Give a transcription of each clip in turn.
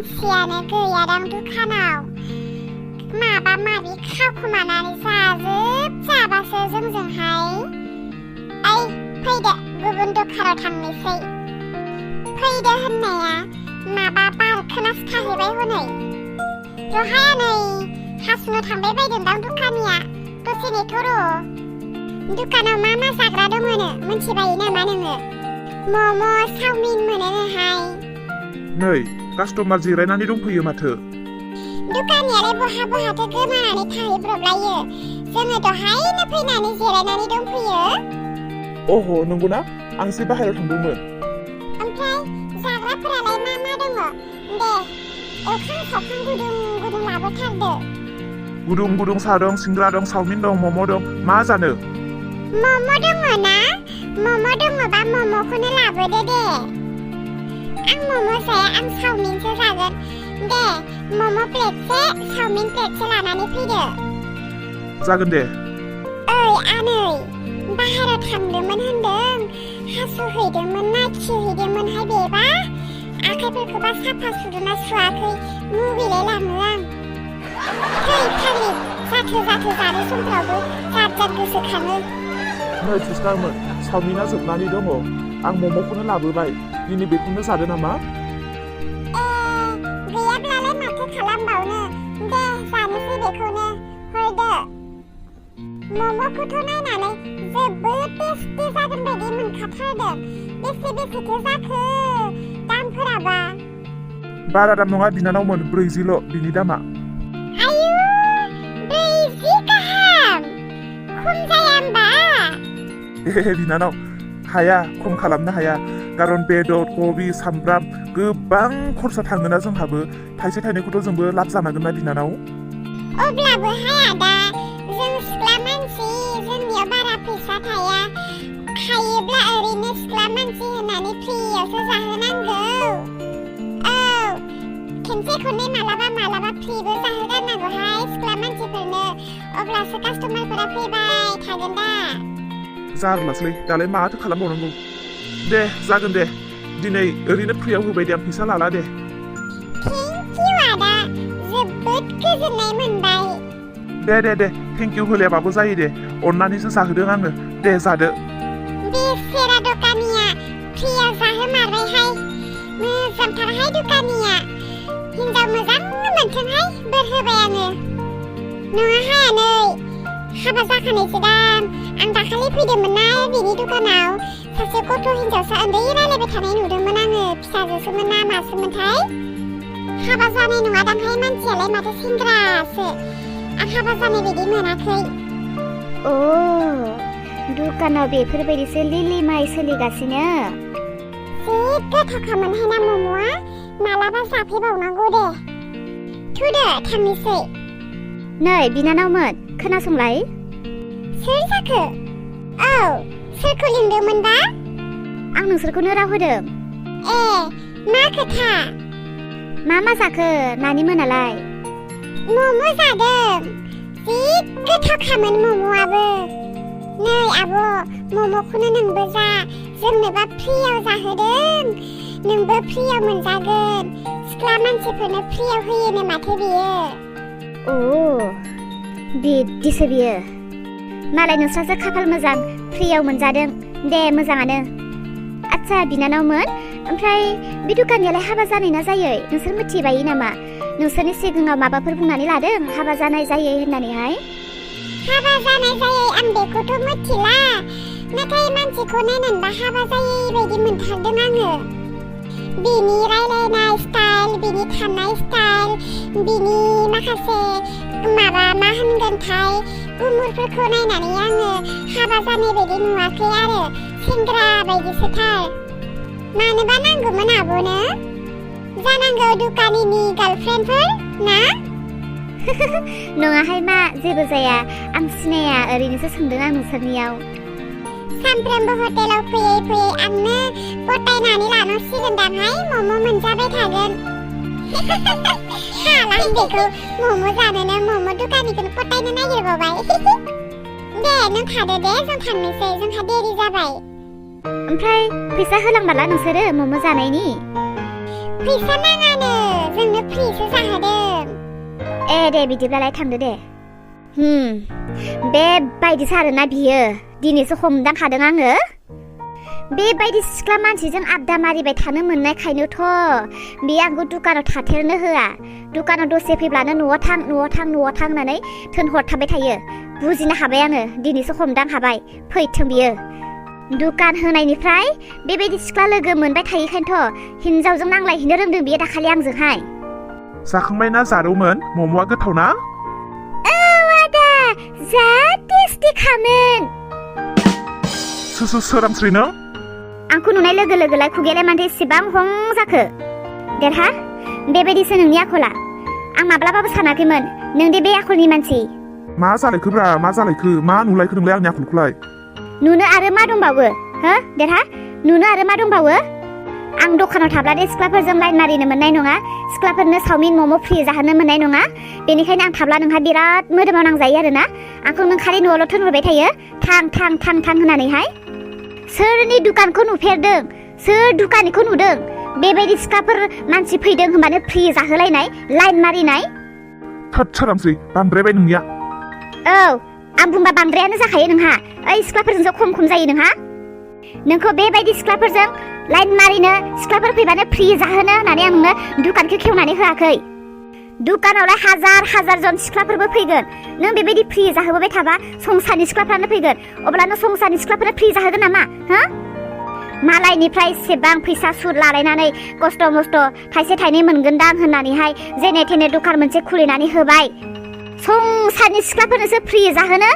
मानसियानो गैयादां दुखानाव माबा माबि खावखुमानानै जाबासो जोंजोंहाय ओइ फैदो गुबुन दखानाव थांनोसै फैदो होननाया माबा बारखोनासो थाहैबाय हनै दहाय नै हासुनो थांबाय बायदोंदां दुखानिया दसे नेथ'र' दुखानाव मा जाग्रा दङनो मोनथिबायो नामा नोङो मम' चावमिन मोनोनोहाय नै कास्टमार जिरायनानै दंफैयो माथो दुखानियालाय बहाथो गोमानानै थाहैब्रबलायो जोङो दहायनो फैनानै जिरायनानै दंफैयो अह नंगौना आं एसे बाहेरायाव थांदोंमोन ओमफ्राय जाग्राफोरालाय मा दङ दे एवखां सावखां गुदुं लाबोथारदो गुदुं साहा दं सिंग्रा दं चावमिन दं मम' दं मा जानो मम' दङ ना मम' दङबा मम'खौनो लाबोदो दे आं मम' जाया आं चावमिनसो जागोन दे मम' प्लेटसे चावमिन प्लेटसे लानानै फैदो जागोन दे ओइ आनै बाहेरायाव थांदोंमोन होनदों हासुहैदोंमोन ना खिहैदोंमोनहाय बेबा आखाइफोरखौबा साफा सुदोंना सुवाखै मुगैलाय लाङो आं फै फाग्लि जाथो जानो समफ्रावबो जात गोसोखाङो नै सिस्टारमोन चावमिना जोबनानै दङ आं मम'खौनो लाबोबाय दिनै बेखौनो जादो नामा गैयाब्लालाय माथो खालामबावनो दे जानोसै बेखौनो हरदो मम'खौथ' नायनानै जोबोद टेस्टि जागोन बायदि मोनखाथारदों बेसेथो जाखो दामफोराबा बारा दाम नङा बिनानावमोन 40 बिनि दामा आयु 40 गाहाम खम जाया होमबा बिनानाव हाया खम खालामनो हाया खारन बेदर कबि सामब्राम गोबां खरसा थाङोना जोंहाबो थाइसे थाइनैखौथ' जोंबो लाब जानांगोन ना बिनानाव अब्लाबो हाया दा जों सिख्ला मानसि जोंनियाव बारा फैसा थाया हायोब्ला ओरैनो सिख्ला मानसि होननानै फ्रियावसो जाहोनांगौ औ खेनसे खननै मालाबा फ्रिबो जाहोगारनांगौहाय सिख्ला मानसिफोरनो अब्लासो कास्टमारफोरा फैबाय थागोन दा जारलासलै दालाय माथो खालामबावनांगौ दे जागोन दे दिनै ओरैनो फ्रियाव होबाय दे आं फैसा लाला दे थेंक इउ आदा जोबोद गोजोननाय मोनबाय दे थेंक इउ होलायाबाबो जायो दे अननानैसो जाहोदों आङो दे जादो बेसेरा दखानिया फ्रियाव जाहोमारबायहाय मोजांथारहाय दखानिया हिन्जाव मोजां मोनथोंहाय बोर होबाय आङो नङाहाय आनै हाबा जाखानायसो दां आं दाखालि फैदोंमोन ना बेनि दखानाव सासे गथ' हिन्जावसा उन्दै रायलायबाय थानाय नुदोंमोन आङो फिसाजोसोमोन ना मासोमोनथाय हाबा जानाय नङादांहाय मानसियालाय माथो सेंग्रासो आं हाबा जानाय बायदि मोनाखै दुखानाव बेफोरबायदिसो लिलिमाय सोलिगासिनो जि गोथावखामोनहाय ना मम'आ मालाबा जाफैबावनांगौ दे थुदो थांनोसै नै बिनानावमोन खोनासंलाय सोर जाखो औ सोरखौ लिंदोंमोनबा आं नोंसोरखौनो राव होदों ए मा खोथा मा जाखो नानि मोनालाय मम' जादों जि गोथावखामोन मम'आबो नै आब' मम'खौनो नोंबो जा जोंनोबा फ्रियाव जाहोदों नोंबो फ्रियाव मोनजागोन सिख्ला मानसिफोरनो फ्रियाव होयोनो माथो बियो बिदिसो बियो मालाय नोंस्रासो खाफाल मोजां फ्रियाव मोनजादों दे मोजाङानो आच्छा बिनानावमोन ओमफ्राय बे दुखानियालाय हाबा जानाय ना जायै नोंसोर मिथिबायो नामा नोंसोरनि सिगाङाव माबाफोर बुंनानै लादों हाबा जानाय जायै होननानैहाय हाबा जानाय जायै आं बेखौथ' मिथिला नाथाय मानसिखौ नायनानैबा हाबा जायै बायदि मोनथारदों आङो बिनि रायलायनाय स्टाइल बिनि थानाय स्टाइल बिनि माखासे माबा मा होनगोनथाय उमुरफोरखौ नायनानै आङो हाबा जानाय बायदि नुवाखै आरो सेंग्रा बायदिसोथार मानोबा नांगौमोन आब'नो जानांगौ दुखानिनि गार्लफ्रेन्डफोर ना नङाहाय मा जेबो जाया आं सिनाया ओरैनोसो सोंदों आं नोंसोरनियाव सानफ्रोमबो हटेलाव फैयै आंनो गथायनानै लानांसिगोन दांहाय मम' मोनजाबाय थागोन हाला बेखौ मम' जानोनो मम' दुखानिखौनो गथायनो नागिरबावबाय दे नों थादो दे जों थांनोसै जोंहा देरि जाबाय ओमफ्राय फैसा होलांबाला नोंसोरो मम' जानायनि फैसा नाङानो जोंनो नोंनो फ्रिसो जाहोदों। दे बिदिब्लालाय थांदो दे। बेबायदिसो आरोना बियो। दिनैसो हमदांखादों आङो। बेबायदि सिख्ला मानसिजों आबदा मारिबाय थानो मोननायखायनोथ' बे आंखौ दुखानाव थाथेरनो होआ। दुखानाव दसे फैब्लानो न'आव थां होननानै थोनहरथाबाय थायो। बुजिनो हाबाय आङो। दिनैसो हमदां हाबाय। फैथों बियो। दुखान होनायनिफ्राय बेबायदि सिख्ला लोगो मोनबाय थायोखायनोथ' हिनजावजों नांलायहैनो रोंदों बियो दाखालि आंजोंहाय। जाखांबायना जादौमोन? मम'आ गोथाव ना? आदा जा टेस्टिखामोन। सोरांस्रि नों? आंखौ नुनाय लोगो लोगोलाय खुगायालाय मानोथो एसेबां हं जाखो? देरहा बेबायदिसो नोंनि आखला। आं माब्लाबाबो सानाखैमोन नों दे बे आखलनि मानसि। मा जालायखोब्रा? मा जालायखो? मा नुलायखो नोंलाय आंनि आखलखौलाय? नुनो आरो मा दंबावो? हो देरहा नुनो आरो मा दंबावो? आं दखानाव थाब्लादे सिख्लाफोरजों लाइन मारिनो मोननाय नङा। सिख्लाफोरनो चावमिन मम' फ्रि जाहोनो मोननाय नङा। बेनिखायनो आं थाब्ला नोंहा बिराद मोदोमाव नांजायो आरोना। आंखौ नों खालि न'आवल' थोनहरबाय थायो। थां होननानैहाय। सोरनि दुखानखौ नुफेरदों? सोर दुखानिखौ नुदों? बेबायदि सिख्लाफोर मानसि फैदों होनबानो फ्रि जाहोलायनाय लाइन मारिनाय। थोद सोरांस्रि बांद्रायबाय नोंनिया। औ आं बुंबा बांद्रायानो जाखायो नोंहा। ओइ सिख्लाफोरजोंसो खम जायो नोंहा। नोंखौ बेबायदि सिख्लाफोरजों लाइन मारिनो सिख्लाफोर फैबानो फ्रि जाहोनो होननानै आं नोंनो दुखानखौ खेवनानै होआखै। दुखानावलाय हाजार जन सिख्लाफोरबो फैगोन। नों बेबायदि फ्रि जाहोबाय थाबा संसारनि सिख्लाफ्रानो फैगोन। अब्ला नों संसारनि सिख्लाफोरनो फ्रि जाहोगोन नामा? हो? मालायनिफ्राय एसेबां फैसा सुद लालायनानै खस्थ' मस्थ' थाइसे थाइनै मोनगोनदां होननानैहाय जेने थेने दखान मोनसे खुलिनानै होबाय। संसारनि सिख्लाफोरनोसो फ्रि जाहोनो,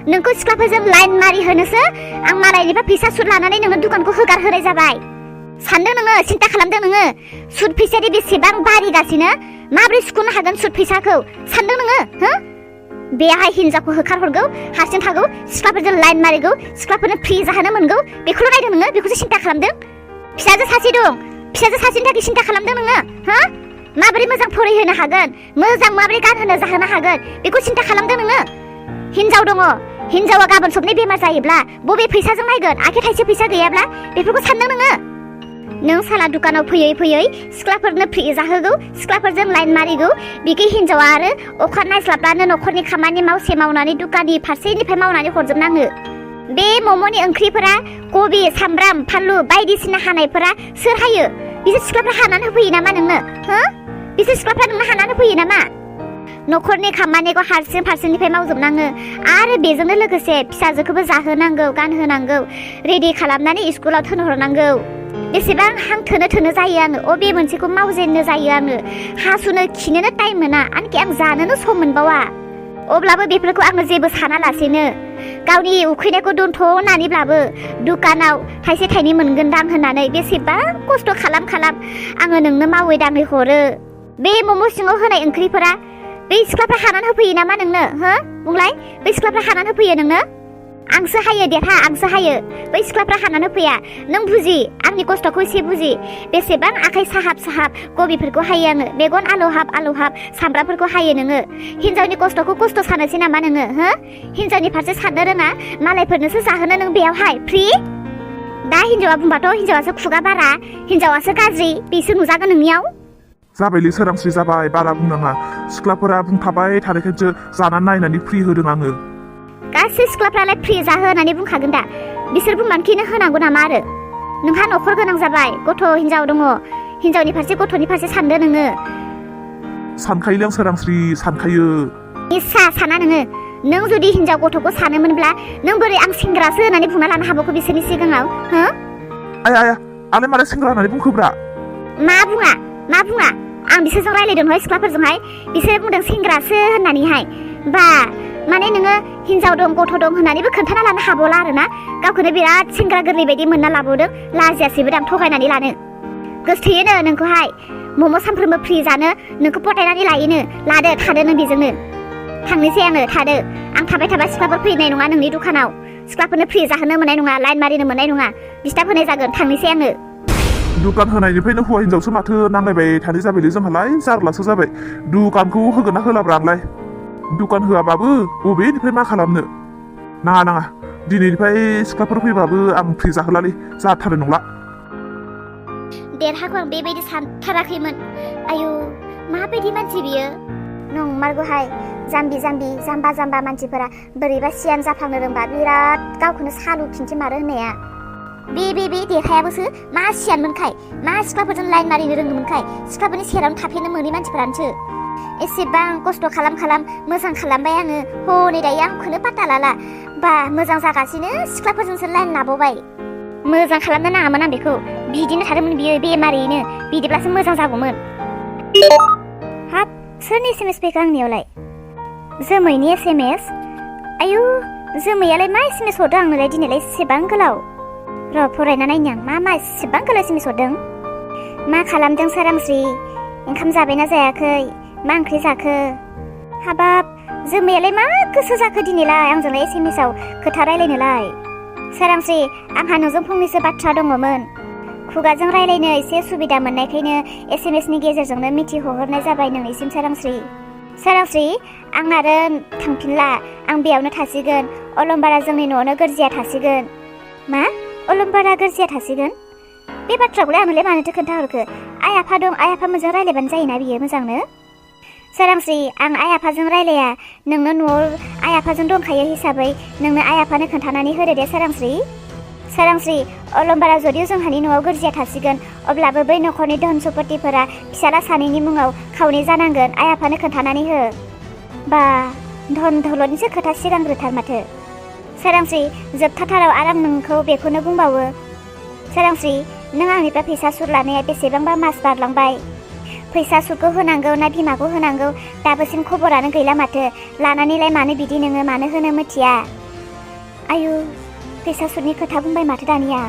नोंखौ सिख्लाफोरजों लाइन मारि होनोसो आं मालायनिफ्राय फैसा सुद लानानै नोंनो दुखानखौ होगार होनाय जाबाय। सानदों नोङो? सिन्था खालामदों नोङो? सुद फैसाया बेसेबां बारिगासिनो? माबोरै सुख'नो हागोन सुद फैसाखौ? सानदों नोङो? हो? बेहाय हिनजावखौ होखारहरगौ, हारसिं थागौ, सिख्लाफोरजों लाइन मारिगौ, सिख्लाफोरनो फ्रि जाहोनो मोनगौ। बेखौल' नायदों नोङो? बेखौसो सिन्था खालामदों? फिसाजो सासे दं। फिसाजो सासेनि थाखाय सिन्था खालामदों नोङो? हो? माबोरै मोजां फरायहोनो हागोन? मोजां माबोरै गानहोनो जाहोनो हागोन? बेखौ सिन्था खालामदों नोङो? हिनजाव दङ। हिनजावा गाबोन सबने बेमार जायोब्ला बबे फैसाजों नायगोन? आखाइ थाइसे फैसा गैयाब्ला बेफोरखौ सानदों नोङो? नों साला दुखानाव फैयै सिख्लाफोरनो फ्रि जाहोगौ, सिख्लाफोरजों लाइन मारिगौ। बिखै हिनजावा आरो अखा नायस्लाबब्लानो न'खरनि खामानि मावनानै दुखाननि फारसेनिफ्राय मावनानै हरजोबनाङो। बे मम'नि ओंख्रिफोरा कबि सामब्राम फानलु बायदिसिना हानायफोरा सोर हायो? बिसोर सिख्लाफ्रा हानानै होफैयो नामा नोंनो? हो? बिसोर सिख्लाफ्रा नोंनो हानानै होफैयो नामा? न'खरनि खामानिखौ हारसिं फारसेनिफ्राय मावजोबनाङो। आरो बेजोंनो लोगोसे फिसाजोखौबो जाहोनांगौ, गानहोनांगौ, रेडि खालामनानै स्कुलाव थिनहरनांगौ। बेसेबां हां थोनो जायो आङो। अबे मोनसेखौ मावजेननो जायो आङो। हासुनो खिनोनो टाइम मोना। आनखि आं जानोनो सम मोनबावा। अब्लाबो बेफोरखौ आङो जेबो सानालासेनो गावनि उखैनायखौ दोनथ'नानैब्लाबो दुखानाव थाइसे थाइनै मोनगोनदां होननानै बेसेबां खस्थ' खालाम आङो नोंनो मावै दाङै हरो। बे मम' सिङाव होनाय ओंख्रिफोरा बै सिख्लाफ्रा हानानै होफैयो नामा नोंनो? हो? बुंलाय, बै सिख्लाफ्रा हानानै होफैयो नोंनो? आंसो हायो देरहा, आंसो हायो। बै सिख्लाफ्रा हानानै होफैया। नों बुजि, आंनि खस्थ'खौ एसे बुजि। बेसेबां आखाइ साहाब कबिफोरखौ हायो आङो। मेगन आलौहाब सामब्रामफोरखौ हायो नोङो। हिनजावनि खस्थ'खौ खस्थ' सानोसै नामा नोङो? हो? हिनजावनि फारसे साननो रोङा? मालायफोरनोसो जाहोनो नों बेयावहाय फ्रि? दा हिनजावा बुंबाथ' हिनजावासो खुगा बारा, हिनजावासो गाज्रि, बेसो नुजागोन नोंनियाव। जाबायलै सोरांस्रि जाबाय, बारा बुंनाङा। सिख्लाफोरा बुंखाबाय थानायखायसो जानानै नायनानै फ्रि होदों आङो। गासै सिख्लाफ्रालाय फ्रि जाहो होननानै बुंखागोन दा। बिसोर बुंनानैखिनो होनांगौ नामा आरो? नोंहा न'खर गोनां जाबाय, गथ' हिनजाव दङ। हिनजावनि फारसे गथ'नि फारसे सानदो नोङो। सानखायोलै आं सोरांस्रि, सानखायो। इस्सा साना नोङो। नों जुदि हिनजाव गथ'खौ सानोमोनब्ला नों बोरै आं सेंग्रासो होननानै बुंना लानो हाबावखो बिसोरनि सिगाङाव? हो? आया आंलाय मालाय सेंग्रा होननानै बुंखोब्रा? मा बुङा? आं बिसोरजों रायलायदोंहाय सिख्लाफोरजोंहाय। बिसोरो बुंदों सेंग्रासो होननानैहाय। बा माने नोङो हिनजाव दं गथ' दं होननानैबो खोन्थाना लानो हाबावला आरोना। गावखौनो बिराद सेंग्रा गोरलै बायदि मोनना लाबावदों। लाजियासैबो दां थगायनानै लानो। गोसथोयोनो नोंखौहाय मम' सानफ्रोमबो फ्रि जानो नोंखौ पटायनानै लायोनो। लादो थादो नों बेजोंनो। थांनोसै आङो, थादो। आं थाबाय थाबा सिख्लाफोर फैनाय नङा नोंनि दखानाव। सिख्लाफोरनो फ्रि जाहोनो मोननाय नङा, लाइन मारिनो मोननाय नङा, डिस्टार्ब होनाय जागोन। थांनोसै आङो। दुखान होनायनिफ्रायनो हौवा हिनजावसो माथो नांलायबाय थानाय जाबायलै जोंहालाय। जारलासो जाबाय। दुखानखौ होगोन ना होलाब्रा आंलाय? दुखान होआबाबो बबेनिफ्राय मा खालामनो? नाङा दिनैनिफ्राय सिख्लाफोर फैबाबो आं फ्रि जाहोलालै, जाथारो नंला। देरहाखौ आं बेबायदि सानथाराखैमोन। आयु माबायदि मानसि बियो नंमारगौहाय जाम्बि जाम्बा जाम्बा मानसिफोरा बोरैबा सियान जाफ्लांनो रोंबा बिराद गावखौनो सालु खिन्थिमारो होननाया बे देखायाबोसो मा सियानमोनखाय मा सिख्लाफोरजों लाइन मारिनो रोङोमोनखाय सिख्लाफोरनि सेरावनो थाफेरनो मोनै मानसिफोरानोसो एसेबां खस्थ' खालाम मोजां खालामबाय आङो हनै दायो आंखौनो पात्ता लाला बा मोजां जागासिनो सिख्लाफोरजोंसो लाइन लाबावबाय मोजां खालामनो नाङामोन आं बेखौ बिदिनो थादोंमोन बियो बेमारियैनो बिदिब्लासो मोजां जागौमोन हाब सोरनि SMS फैखो आंनियावलाय जोमैनि SMS आयु जोमैयालाय मा SMS हरदों आंनोलाय दिनैलाय एसेबां गोलाव र' फरायना नायनि आं मा एसेबां गोलाव SMS हरदों मा खालामदों सोरांस्रि ओंखाम जाबायना जायाखै मा ओंख्रि जाखो हाबाब जोमैयालाय मा गोसो जाखो दिनैलाय आंजोंलाय SMSआव खोथा रायलायनोलाय सोरांस्रि आंहा नोंजों फंनैसो बाथ्रा दङमोन खुगाजों रायलायनो एसे सुबिदा मोननायखायनो SMSनि गेजेरजोंनो मिथिहरनाय जाबाय नोंनिसिम सोरांस्रि आं आरो थांफिनला आं बेयावनो थासिगोन अलंबारा जोंनि न'आवनो गोरजिया थासिगोन मा अलंबारा गोरजिया थासिगोन बे बाथ्राखौलाय आंनोलाय मानोथो खोन्थाहरखो आइ आफा दं आइ आफामोनजों रायलायबानो जायोना बियो मोजांनो सोरांस्रि आं आइ आफाजों रायलाया नोंनो न'आव आइ आफाजों दंखायो हिसाबै नोंनो आइ आफानो खोन्थानानै होदो दे सोरांस्रि अलंबारा जुदि जोंहानि न'आव गोरजिया थासिगोन अब्लाबो बै न'खरनि धन सम्पतिफोरा फिसाला सानैनि मुङाव खावनै जानांगोन आइ आफानो खोन्थानानै हो बा धन दौलतनिसो खोथा सिगांग्रोथार माथो सोरांस्रि जोबथाथाराव आरो आं नोंखौ बेखौनो बुंबावो सोरांस्रि नों आंनिफ्राय फैसा सुद लानाया बेसेबांबा मास बारलांबाय फैसा सुदखौ होनांगौ ना बिमाखौ होनांगौ दाबोसिम खबरानो गैला माथो लानानैलाय मानो बिदि नोङो मानो होनो मिथिया आयु फैसा सुदनि खोथा बुंबाय माथो दानिया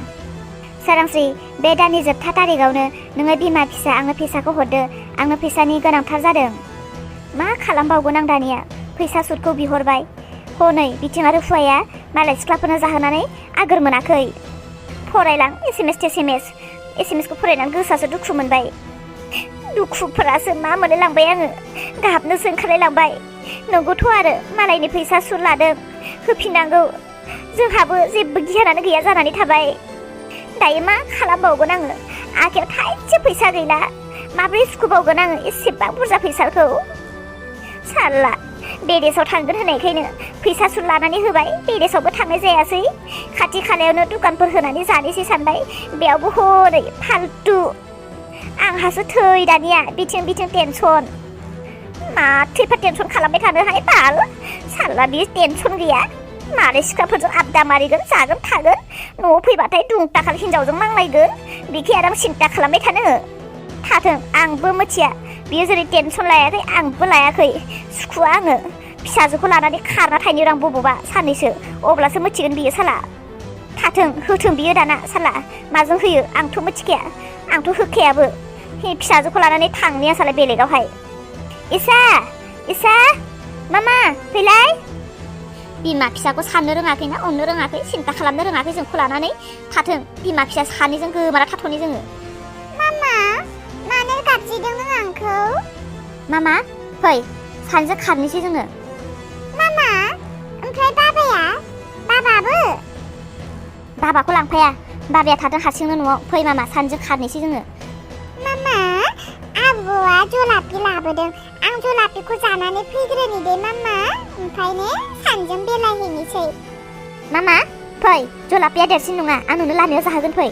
सोरांस्रि बे दाननि जोबथा तारिखआवनो नोङो बिमा फिसा आंनो फैसाखौ हरदो आंनो फैसानि गोनांथार जादों मा खालामबावगोन आं दानिया फैसा सुदखौ बिहरबाय हनै बिथिं आरो हुवाया मालाय सिख्लाफोरनो जाहोनानै आगोर मोनाखै फरायलां SMSखौ फरायनानै गोसोआसो दुखु मोनबाय दुखुफोरासो मा मोनलायलांबाय आङो गाबनोसो ओंखारलायलांबाय नंगौथ' आरो मालायनि फैसा सुद लादों होफिननांगौ जोंहाबो जेबो गियानानो गैया जानानै थाबाय दायो मा खालामबावगोन आङो आखायाव थाइसे फैसा गैला माब्रै सुख'बावगोन आङो एसेबां बुरजा फैसाखौ साला बेदेसाव थांगोन होनायखायनो फैसा सुद लानानै होबाय बेदेसावबो थांनाय जायासै खाथि खालायावनो दुखानफोर होनानै जानोसै सानबाय बेयावबो हनै फाल्तु आंहासो थै दानिया बिथिं टेनसन माथो एफा टेनसन खालामबाय थानोहाय बाल साला बियो टेनसन गैया मारै सिख्लाफोरजों आबदा मारिगोन जागोन थागोन न'आव फैबाथाय दुंटाखाल हिनजावजों नांलायगोन बिखि आरो आं सिन्था खालामबाय थानो थाथों आंबो मिथिया बियो जेरै टेनसन लायाखै आंबो लायाखै सुखुआ आङो फिसाजोखौ लानानै खारना थायनो रां बबावबा साननैसो अब्लासो मिथिगोन बियो साला थाथों होथों बियो दाना साला माजों होयो आंथ' मिथिखाया आंथ' होखायाबो फिसाजोखौ लानानै थांनाया साला बेलेगावहाय इसा मामा फैलाय बिमा फिसाखौ साननो रोङाखै ना अननो रोङाखै सिन्था खालामनो रोङाखै जोंखौ लानानै थाथों बिमा फिसा सानैजों गोमाना थाथ'नि जोङो मामा मानो गाबज्रिदों नों आंखौ मामा फै सानैजों खारनोसै जोङो मामा ओमफ्राय बाबाखौ लांफाया बाबाया थादों हारसिंनो न'आव फै मामा सानैजों खारनोसै जोङो मामा आब'आ जलापि लाबोदों आं जलापिखौ जानानै फैग्रोनि दे मामा ओमफ्रायनो सानजों बेरायहैनोसै मामा फै जलापिया देरसिन नङा आं नोंनो लामायाव जाहोगोन फै